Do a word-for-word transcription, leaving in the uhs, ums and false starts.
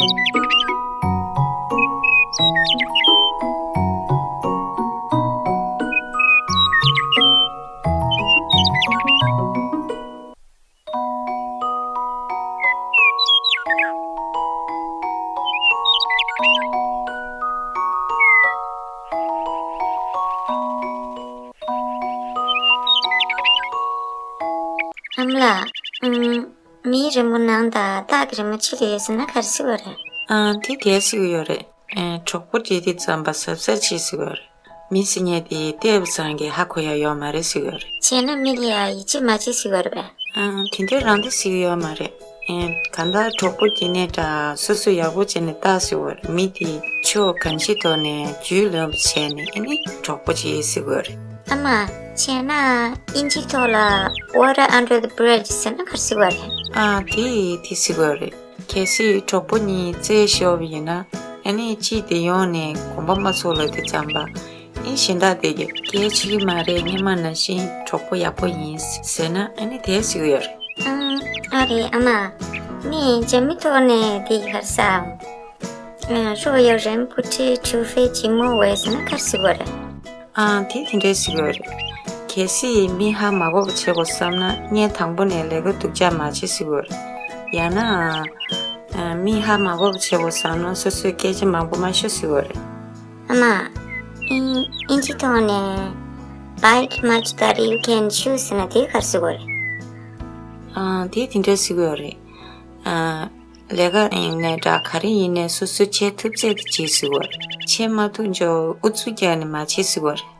ཨ་མ་ལགས། ཨུམ། མིའི་རི་མོ་ནང་དང་སྟག་གི་རི་མོ་གཅིག་ལ་ཡོད་ཟེར་ན་ག་རེ་ཟེར་བ་རེད། ཨ། དེ་དེ་ཟེར་གྱི་ཡོད་རེད། ཨ། གྲོགས་པོ་བྱེད་དུས་ཙམ་པ་གཟབ་གཟབ་བྱེད་ཟེར་གྱི་ཡོད་རེད། མི་ཟེར་མཁན་དེ་བལྟས་པ་ཙམ་གྱིས་ཧ་གོ་ཡ་ཡོད་མ་རེད་ཟེར་གྱི་ཡོད་རེད། བྱས་ན་མི་ལ་ཡ་ཡིད་ཆེས་མ་བྱེད་ཟེར་གྱི་ཡོད་རེད་པས། ཨ། དེ་འདྲ་རང་བདེ་ཟེར་གྱི་ཡོད་མ་རེད། ཨ། གང་ལྟར་གྲོགས་པོ་བྱེད་ནས་འདྲ་སོ་སོ་ཡག་པོ་བྱས་ནས་ལྟ་ཟེར་གྱི་ཡོད་རེད། མི་དེ་ཕྱོགས་གང་ཅིའི་ཐོག་ནས་རྒྱུས་ལོན་པ་བྱས་ནས་ཨ་ནི་གྲོགས་པོ་བྱེད་ཟེར་གྱི་ཡོད་རེད། ཨ་མ། བྱས་ན་དབྱིན་ཇིའི་ཐོག་ལ་Water under the bridge ཟེར་ན་ག་རེ་ཟེར་བ་རེད། ཨ། དེ་དེ་ཟེར་གྱི་ཡོད་རེད། གལ་སྲིད་གྲོགས་པོ་གཉིས་རྩེད་ཤོར་བ་ཡིན་ན་ཨ་ནི་གཅིག་དེ་ཡོང་ནས་གོམ་པ་མ་ཚོར་ལབ་དུས་ཙམ་པ་ཨ་ནི་གཞན་དག་དེ་གིས་སྐད་ཆ་གི་མ་རེད། སྔོན་མ་ནང་བཞིན་གྲོགས་པོ་ཡག་པོ་ཡིན་ཟེར་ན་ཨ་ནི་དེ་ཟེར་གྱི་ཡོད་རེད། ཨང་། ཨ་རེད་ཨ་མ། ནི་རྒྱ་མི་ཐོག་ནས་དེ་ག་རེ་ཟེར། ཨ། 如果有人不知除非己莫为ཟེར་ན་ག་རེ་ཟེར་བ་རེད། ཨ། དེ་དེ་འདྲ་ཟེར་གྱི་ཡོད་རེད། གལ་སྲིད་མི་ཧ་མ་གོ་བ་བྱེད་དགོས་བསམ་ན་ངས་དང་པོ་ནས་ལས་ཀ་སྡུག་ཅག་མ་བྱེད་ཟེར་གྱི་ཡོད་རེད། ཡང་ན། ཨ། མི་ཧ་མ་གོ་བ་བྱེད་དགོས་བསམ་ན་སོ་སོས་སྐད་ཆ་མང་པོ་མ་ཤོད་ཟེར་གྱི་ཡོད་རེད། ཨ་མ། ཨིན་ཨིན་ཇིའི་ཐོག་ནས་bite much that you can chew ཟེར་ན་དེ་ག་རེ་ཟེར་གྱི་ཡོད་རེད། ཨ། དེ་དེ་འདྲ་ཟེར་གྱི་ཡོད་རེད། ཨ། ལས་ཀ་ཡིན་ནའི་འདྲ་ག་རེ་ཡིན་ནའི་སོ་སོས་བྱེད་ཐུབ་ཚད་དེ་བྱེད་ཟེར་གྱི་ཡོད་རེད། བྱེད་མ་ཐུབ་འཇོག་ཨུ་ཚུགས་རྒྱག་ནས་མ་བྱེད་ཟེར་གྱི་ཡོད་རེད།